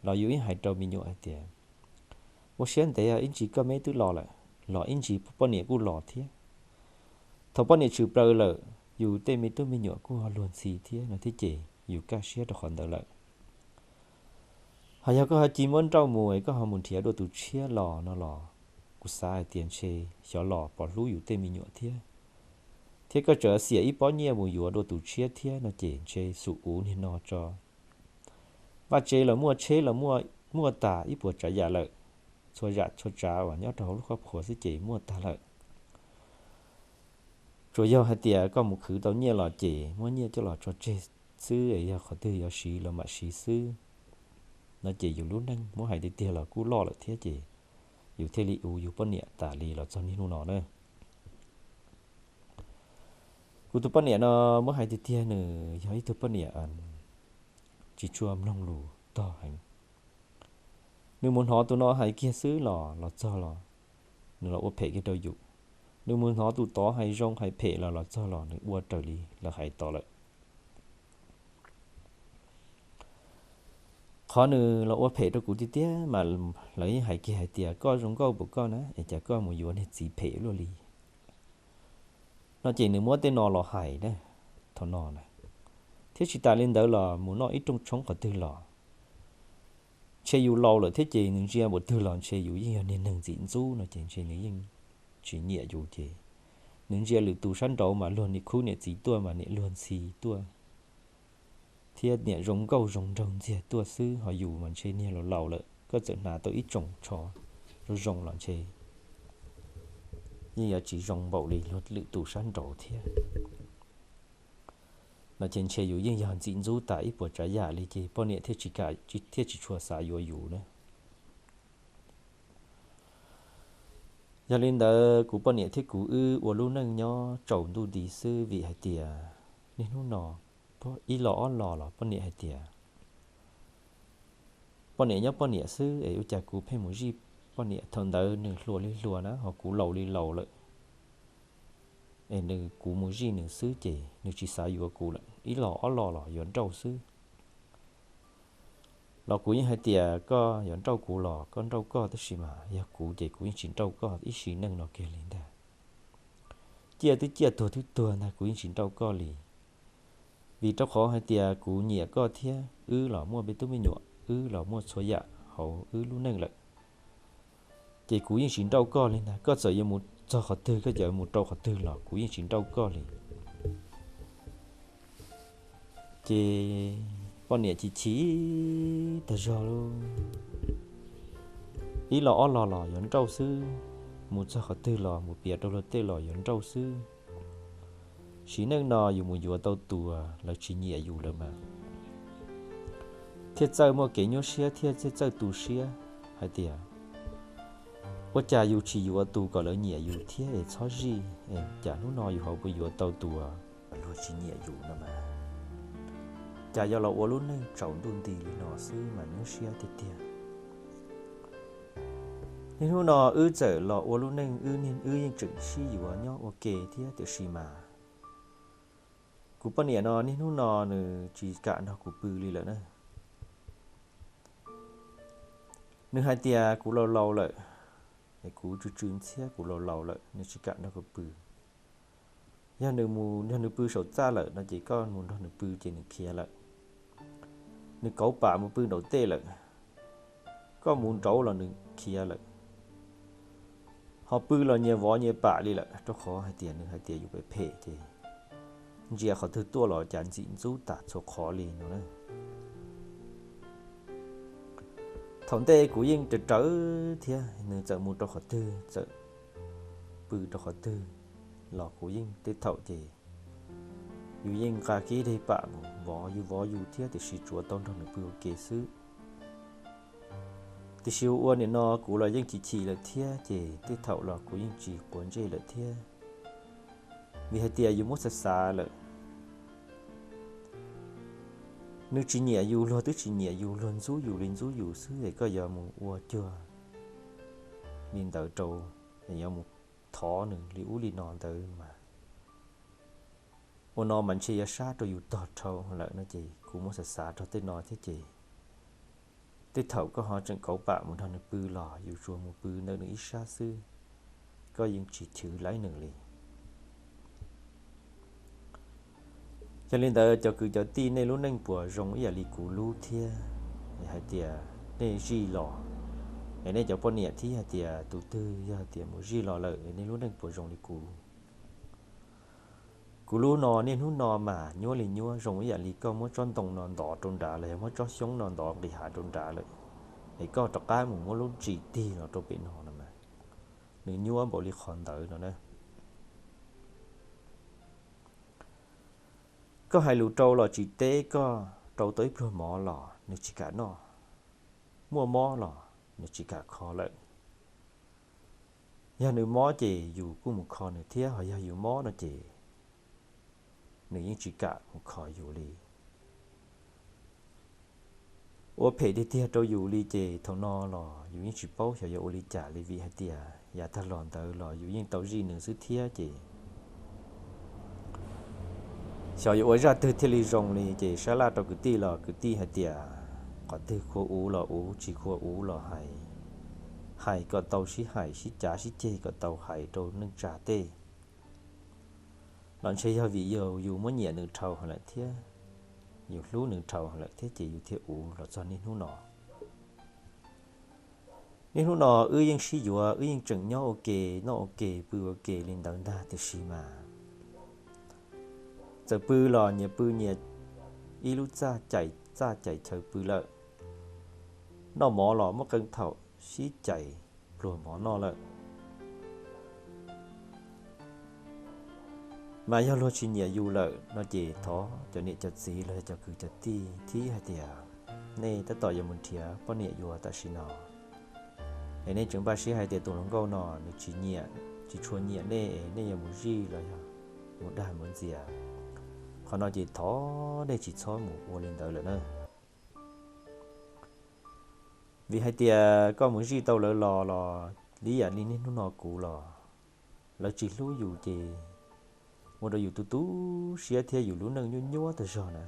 Los yus yeej hais rau me nyuam hais tias, ua siab ntev ib ntsis koj meb twb los lawm, los ib ntsis poj niam kuj los thiab. Thaum poj niam tshwm plaws lawm yus tej me tub me nyuam kuj ho luag ntxhi thiab no thiab ces yus kaj siab rau qhov ntawd lawm. Ho yog koj ho cia muab nrauj mus es koj ho mus nrhiav dua tus tshiab los no los kuv xav hais tias ntshe xyov los puas hlub yus tej me nyuam thiab, thiab koj tseem xiam ib pob nyiaj mus yuav dua tus tshiab thiab no ces ntshe xum uv niag no tso. Vaj tse los muaj, tsheb los muaj tas ib puas tsav yam lawm, txhua yam txhua tsav uas nyob rau hauv lub khuab khuas xwb ces muaj tag lawm. Tsuas yog hais tias koj mus khwv tau nyiaj los ces muab nyiaj coj los tso tseg xwb, yog qhov twg yuav siv los mam siv xwb. No ces yus lub neej muab hais tiag tiag los kuj loj lawm thiab ces yus thiaj li uv yus poj niam tas li los txog niaj hnub no na. Kuv tus poj niam no muab hais tiag tiag nws yog ib tug poj niam tsis tshua mloog lus tog heev. Nws mus hnov tus no hais kiag xwb los los txog los nws los ua phem kiag rau yus. Nws mus hnov tus tod hais zoo hais phem los los txog los nws ua raws li lawv hais tod lawm. Qhov nws los ua phem rau kuv tiag tiag mas lawv yeej hais kiag hais tias koj zoo nkauj npaum koj na es cas koj mus yuav niag txiv phem luaj li no ces nws muab tej no los hais na, thaum no na. Thiab tsis tas li ntawd los mus noj ib rooj tshoob qhov twg los ntshe yus laus lawm thiab ces nws ntsia npaum twg los ntshe yus yeej yog niag neeg ntxim ntxub no ces ntshe nws yeej tsis nyiam yus ces nws ntsia lwm tus sab nraud mas luag niam khub niam txiv tuaj mas niam luag ntxhi tuaj thiab niam zoo nkauj zoo nraug ntxiag tuaj xwb, ho yus mas ntshe niag laus laus lawm koj txawm hnav tau ib tsoom tsho zoo zoo los ntshe yeej yuav tsis zoo npaum li luag lwm tus sab nraud thiab no ces ntshe yus yeej yog ntxim ntxub tas ib puas tsav yam li ces poj niam thiaj tsis kam, thiaj tsis tshua xav yuav yus na. Yog li ntawd kuv poj niam thiab kuv wb ua lub neej nyob tsaus ntuj nti xwb vim hais tias niaj hnub no ib los ob los los poj niam hais tias poj niam nyob poj niam xwb es ua cas kuv pheej mus zij poj niam. Thaum ntawd nws hluas li hluas na ho kuv laus li laus lawm es nws, kuv mus zij nws xwb ces nws tsis xav yuav kuv lawm, ib los ob los los yuav nrauj xwb. Los kuv yeej hais tias koj yuav nrauj kuv los koj nrauj koj, tab sis mas yog kuv ces kuv yeej tsis nrauj koj ib sim neej no kiag li ntag. Ciaj twb ciaj tuag twb tuag ntag kuv yeej tsis nrauj koj li. Vim rau qhov hais tias kuv nyiam koj thiab wb los muaj peb tub me nyuam, wb los muaj txhua yam hauv wb lub neej lawm, ces kuv yeej tsis nrauj koj li ntag. Koj txawm yuav mus txog qhov twg, koj txawm yuav mus rau qhov twg los kuv yeej tsis nrauj koj li. Ces poj niam chim chim tag zog lauj, ib los ob los los yuav nrauj xwb, mus txog qhov twg los mus piav rau luag tej los yuav nrauj xwb. Sim neej no yus mus yuav tau tus lawv tsis nyiam yus lawm mas thiaj txawj muaj kev nyuaj siab thiab thiaj txawj tu siab hais tias ua cas yus tsis yuav tus kom lawv nyiam yus thiab es txhob zij es cas hnub no yus ho puas yuav tau tus luag tsis nyiam yus no mas, cas yuav los ua lub neej tsaus ntuj nti li no xwb mas nyuaj siab tiag tiag. Niaj hnub no wb txawm los ua lub neej wb niaj wb yeej tseem sib yuav nyob ua ke thiab tiam sis mas kuv poj niam no niaj hnub no nws tsis kam nrog kuv pw li lawm na. Nws hais tias kuv laus laus lawm, es kuv tsw tsw ntxhiab, kuv laus laus lawm nws tsis kam nrog kuv pw. Yog nws mus nrog nws pw saum txaj lawm no ces koj mus nrog nws pw ces nws khiav lawm. Nws kauv pam mus pw nraum tej lawm, koj mus nraud los nws khiav lawm. Ho pw los nyias vov nyias pam li lawm, rau qhov hais tias nws hais tias yus phem phem ces ntsia qhov twg tuaj los cas ntxim ntxub tas txhua qhov li no na. Thaum ntej kuv yeej raws rawv thiab, nws txawm mus rau qhov twg, txawm pw rau qhov twg los kuv yeej tej thaum ces yus yeej nqa kiag dej pam mus vov yus vov yus thiab tiam sis tsuav tau nrog nws pw ua ke xwb. Tiam sis ua ua nim no kuv los yeej chim chim lawm thiab ces tej thaum los kuv yeej tsis quav ntsej lawm thiab. Vim hais tias yus muab xav xav lawm, nws tsis nyiam yus, luag twb tsis nyiam yus, luag ntxub yus li ntxub yus xwb es koj yuav mus ua cuag li ntawd rau, yuav mus thov nws li ub li no ntawd mas ua no mas ntshe yuav sab rau yus tog dhau lawm no ces kuv muab xav xav rau tej no thiab ces tej thaum koj ho tseem kauv pam mus nrog nws pw los yus tsuas mus pw ntawm nws ib sab xwb, koj yeej tsis chwv laib nws li. Yog li ntawd cov kwv cov tij nej lub neej puas zoo ib yam li kuv lub thiab? Hais tias nej zij los, es nej cov poj niam thiab hais tias tus twg yog tias mus zij los lawm es nej lub neej puas zoo li kuv? Kuv lub no niaj hnub no mas nyuaj li nyuab, zoo ib yam li koj muab tsob ntoo no ntov rau nrad los yog muab tsob xyoob no ntov nqis hav rau nrad lawm, es koj rov qab mus muab lub ntsis tig los rau pem no no mas nws nyuab npaum li qhov ntawd no na. Koj hais lus rau los tsis teb, koj rau tau ib pluag mov los nws tsis kam noj, muaj mob los nws tsis kam kho lawm. Yog nws mob ces yus kuj mus kho nws thiab, ho yog yus mob no ces nws yeej tsis kam mus kho yus li. Ua phem tiag tiag rau yus li ces thaum no los yus yeej tsis paub xyov yuav ua li cas li, vim hais tias yav tag los ntawd los yus yeej tau zij nws xwb thiab ces xyov yuav ua zaj twg thiaj li zoo li. Ces sab laj rau kwv tij los kwv tij hais tias qhov twg khua uv los uv, tsis khua uv los hais, hais kom tau sib hais sib cav sib ceg kom tau hais rau neej tsa tej. Los ntshe yog vim yog yus muab nyiam nws dhau lawm thiab, yus hlub nws dhau lawm thiab ces yus thiaj uv los txog niaj hnub no. Niaj hnub no wb yeej sib yuav, wb yeej tseem nyob ua ke, noj ua ke, pw ua ke li ntawd ntag, tiam sis mas txawm pw los nyias pw nyias ib lub txaj cais, txaj cais chaw pw lawm. Noj mov los muaj qee thaum sib cais pluag mov noj lawm. Mas yog luag tsis nyiam yus lawm no ces thov cov niam cov txiv los yog cov kwv cov tij thib hais tias nej tab tom yuav mus nrhiav poj niam yuav tam sim no, es nej tseem npaj siab hais tias tus hluas nkauj no nws tsis nyiam, tsis tshua nyiam nej es nej yuav mus zij los yog mus dag mus ntxias, qhov no ces thov nej tsis txhob mus ua li ntawd lawm na. Vim hais tias koj mus zij tau lawv los los li yam li niaj hnub no kuv los, lawv tsis hlub yus ces ua rau yus tu tu siab thiab yus lub neej nyuaj nyuaj tag zog na.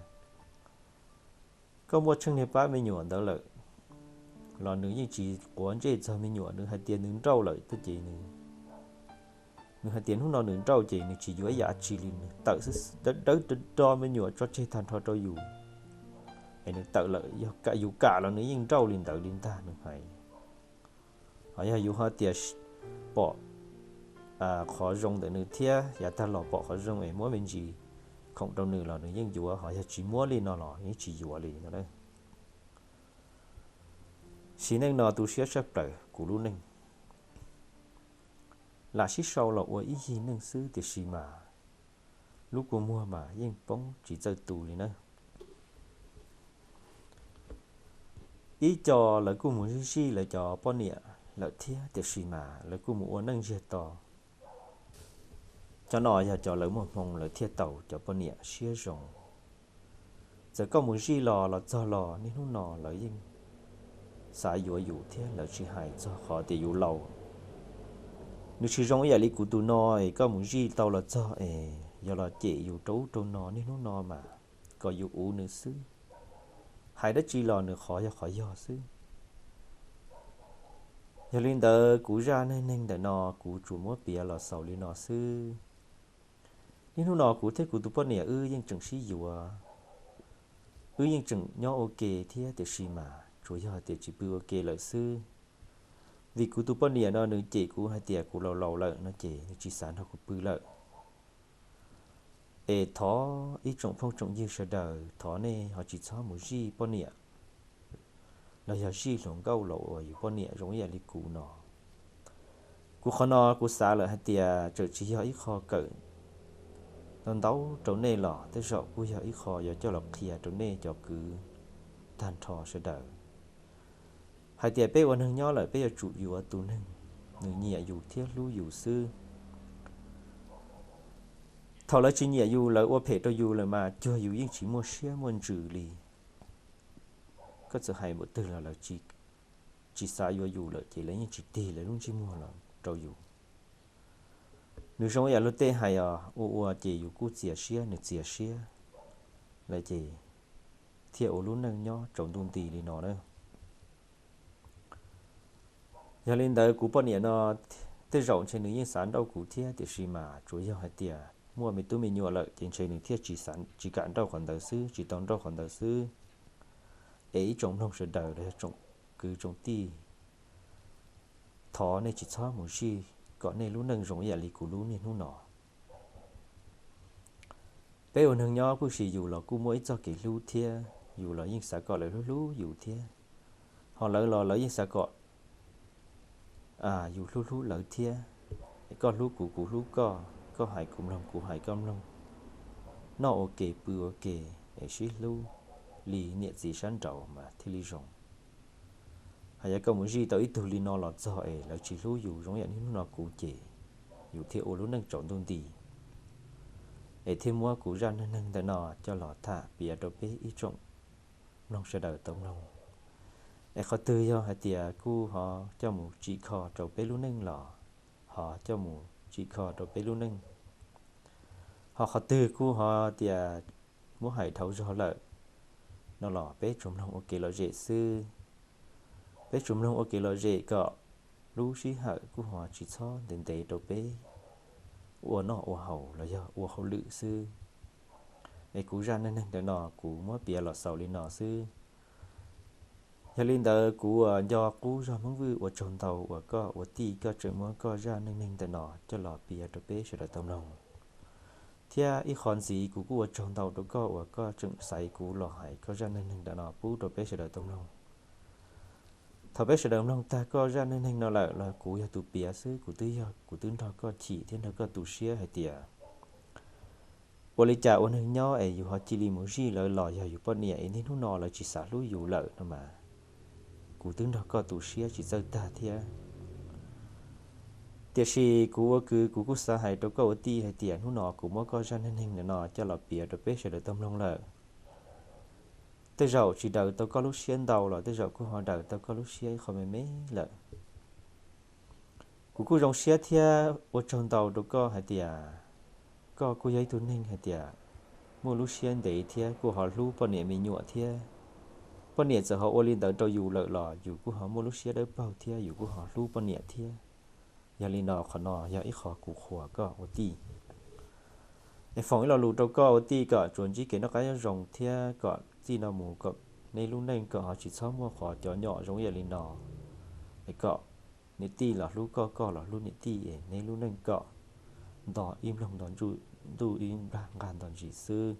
Koj muaj tsheej niag pab me nyuam ntawd lawm los nws yeej tsis quav ntsej txog me nyuam, nws hais tias nws nrauj lawm ces nws, nws hais tias hnub no nws nrauj ces nws tsis yuav ib yam tsi li, nws tawm xwb, dawb dawb do me nyuam tso tseg tag nrho rau yus, es nws tawm lawm, yog yus kam los nws yeej nrauj li ntawd li ntag nws hais. Ho yog yus ho tias pom qhov zoo ntawm nws thiab yav tag los pom qhov zoo es muab me ntsis khoom rau nws los nws yeej yuav, ho yog tsis muab li no los yeej tsis yuav li no. Sim neej no tu siab tshaj plaws kuv lub neej. Lam sib sau los ua ib yig neej xwb tiam sis mas lub kua muag mas yeej poob tsis txawj tu li na. Ib co lawv kuj mus zij zij lawv cov poj niam lawm thiab tiam sis mas lawv kuj mus ua neej ntsiag to. Cov no yog cov lawv muaj hmoo lawv thiaj tau cov poj niam siab zoo. Txawm koj mus zij los los txog los niaj hnub no lawv yeej xav yuav yus thiab lawv tsis hais txog qhov tias yus laus. Nws tsis zoo ib yam li kuv tus no es koj mus zij tau los txog es yog los cem yus rau ub rau no niaj hnub no mas kom yus uv nws xwb. Hais dab tsi los nws qhov yog qhov yog xwb. Yog li ntawd kuv zaj neej neeg ntawm no kuv tsuas muab piav los xaus li no xwb. Niaj hnub no kuv thiab kuv tus poj niam wb yeej tseem sib yuav, wb yeej tseem nyob ua ke thiab tiam sis mas tsuas yog tias tsis pw ua ke lawm xwb. Vim kuv tus poj niam no nws cem kuv hais tias kuv laus laus lawm no ces nws tsis xav nrog kuv pw lawm. Es thov ib tsoom phooj tsoom ywg sawv daws thov nej ho tsis txhob mus zij poj niam los yog zij hluas nkauj los ua yus poj niam zoo ib yam li kuv no. Kuv qhov no kuv xav lawm hais tias txawm tsis yog ib qho kawm ntau ntau rau nej los tej zaum kuj yog ib qho yuav coj los qhia rau nej cov kwv tag nrho sawv daws hais tias peb ua neeg nyob lawm peb yuav tsum yuav tus neeg nws nyiam yus thiab hlub yus xwb. Thaum lawv tsis nyiam yus, lawv ua phem rau yus lawm mas cuag yus yeej tsis muaj siab muaj ntsws li. Koj txawm hais npaum twg los lawv tsis xav yuav yus lawm ces lawv yeej tsis tig lawv lub ntsej muag los rau yus. Nws zoo ib yam luag tej hais os, ua ua ces yus kuj txias siab nws txias siab lawm ces thiaj ua lub neej nyob tsaus ntuj nti li no na. Yog li ntawd kuv poj niam no tej zaum ntshe nws yeej xav nrauj kuv thiab tiam sis mas tsuas yog hais tias muaj me tub me nyuam lawm ces ntshe nws thiaj tsis kam nrauj qhov ntawd xwb, tsis tau nrauj qhov ntawd xwb. Es ib tsoom mloog sawv daws los yog tsoom kwv tsoom tij, thov nej tsis txhob mus zij kom nej lub neej zoo ib yam li kuv lub niaj hnub no. Peb ua neeg nyob pwj sim yus los kuj muaj ib txoj kev hlub thiab, yus los yeej xav kom lawv hlub hlub yus thiab, ho lawv los lawv yeej xav kom yus hlub hlub lawv thiab. Koj hlub kuv, kuv hlub koj, koj hais kuv mloog, kuv hais koj mloog, noj ua ke pw ua ke es sib hlub li niam txiv sab nraud mas thiaj li zoo. Hos yog koj mus zij tau ib tug li no los txog es lawv tsis hlub yus zoo yam niaj hnub no kuv ces yus thiaj ua lub neej tsaus ntuj nti. Es thiaj muab kuv zaj neeg neeg ntawm no coj los tham piav rau peb ib tsoom mloog sawv daws tau mloog. Es qhov twg yog hais tias kuj ho coj mus tsim kho rau peb lub neej los ho coj mus tsim kho rau peb lub neej. Ho qhov twg kuj ho tias muab hais dhau zog lawm, no los peb tsuas mloog ua kev lom zem xwb. Peb tsuas mloog ua kev lom zem kom lub sij hawm kuj ho tsis txhob ntev ntev rau peb ua noj ua haus los yog ua hauj lwm xwb. Es kuv zaj neej neeg ntawm no kuv muab piav los xaus li no xwb. Yog li ntawd kuv uas nco qub zog Hmoob Vwj ua tsaug ntau uas koj ua tij koj tseem muab koj zaj neej neeg ntawm no coj los piav rau peb sawv daws tau mloog. Thiab ib qho ntxiv kuv kuj ua tsaug ntau rau koj uas koj tseem xaiv kuv los hais koj zaj neej neeg ntawm no pub rau peb sawv daws tau mloog. Thaum peb sawv daws mloog tag koj zaj neej neeg no lawm los kuv yog tus piav xwb, kuv twb yog kuv twb nrog koj chim thiab nrog koj tu siab hais tias ua li cas ua neeg nyob es yus ho cia li mus zij lawv los yog yus poj niam es niaj hnub no lawv tsis xav hlub yus lawm no mas, kuv twb nrog koj tu siab tsis txawj tag thiab. Tiam sis kuv ua kwv kuv kuj xav hais rau koj ua tij hais tias hnub no kuv muab koj zaj neej neeg ntawm no coj los piav rau peb sawv daws tau mloog lawm. Tej zaum tsis daws tau koj lub siab ntau los tej zaum kuj ho daws tau koj lub siab ib qho me me lawm. Kuv kuj zoo siab thiab ua tsaug ntau rau koj hais tias koj kuj yog ib tug neeg hais tias muaj lub siab ntev thiab kuj ho hlub poj niam me nyuam thiab. Poj niam txawm ho ua li ntawd rau yus lawm los yus kuj ho muaj lub siab dawb paug thiab yus kuj ho hlub poj niam thiab. Yog li no qhov no yog ib qho kuv qhuas koj ua tij. Es foom ib lo lus rau koj ua tij kom tsuas ntsib kev noj qab nyob zoo thiab kom txij no mus kom neb lub neej kom ho tsis txhob muaj qhov cov nyom zoo ib yam li no. Es kom niam tij los hlub koj, koj los hlub niam tij, es neb lub neej kom nto ib nplooj nto ntuj, ib nplag nqag nto ntsis xwb.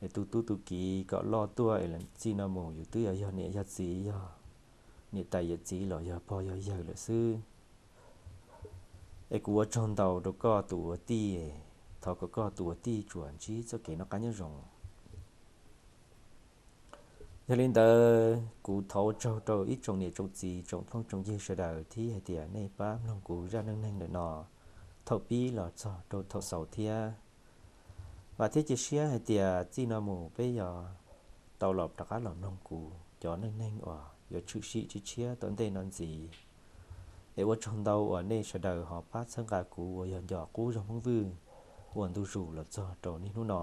Es tu tub tu kiv kom loj tuaj es txij no mus yus twb yog niam yog txiv, yog niam tais yawm txiv los yog pog yog yawg lawm xwb. Es kuv ua tsaug ntau rau koj tus ua tij, thov kom koj tus ua tij tsuas ntsib txoj kev noj qab nyob zoo. Yog li ntawd kuv thov ua tsaug rau ib tsoom niam tsoom txiv tsoom phooj tsoom ywg sawv daws thiab hais tias nej pab mloog kuv zaj neej neeg ntawm no thaum pib los txog rau thaum xaus thiab. Vam thiab cia siab hais tias txij no mus peb yuav tau los rov qab los mloog kuv cov neej neeg uas yuav tshwm sim tshiab tshiab tom ntej no ntxiv. Es ua tsaug ntau uas nej sawv daws ho pab txhawb nqa kuv uas yog nco qub zog Hmoob Vwj uas ntu zus los txog rau niaj hnub no.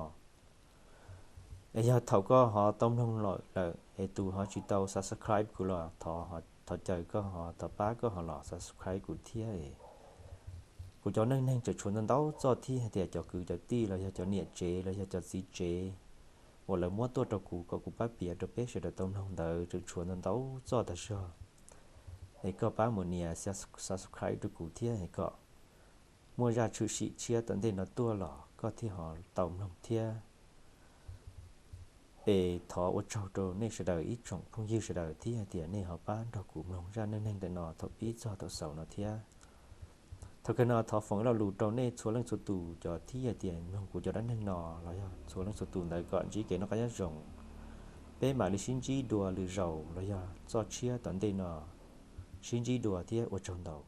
Es yog thaum koj ho tau mloog lawm es tus ho tsis tau subscribe kuv los thov caw koj ho thov pab koj ho los subscribe kuv thiab. Kuv cov neej neeg tseem tshuav ntau ntau txoj thiab hais tias cov kwv cov tij los yog cov niam tsev los yog cov txiv tsev uas lawv muab tuaj rau kuv kom kuv pab piav rau peb sawv daws tau mloog ntawd tseem tshuav ntau ntau txoj tag zog. Es koj pab mus nias subscribe rau kuv thiab es kom muaj zaj tshwm sim tshiab tom ntej no tuaj los koj thiaj ho tau mloog thiab. Es thov ua tsaug rau nej sawv daws ib tsoom phooj ywg sawv daws thiab hais tias nej ho pab nrog kuv mloog zaj neej neeg ntawm no thaum pib txog thaum xaus no thiab. Thaum kawg no thov foom ib lo lus rau nej txhua leej txhua tus cov thiab hais tias mloog kuv cov dab neeg no los yog txhua leej txhua tus ntawd kom ntsib kev noj qab nyob zoo. Peb mam li sib ntsib dua lwm zaus los yog txoj tshiab tom ntej no. Sib ntsib dua thiab ua tsaug ntau.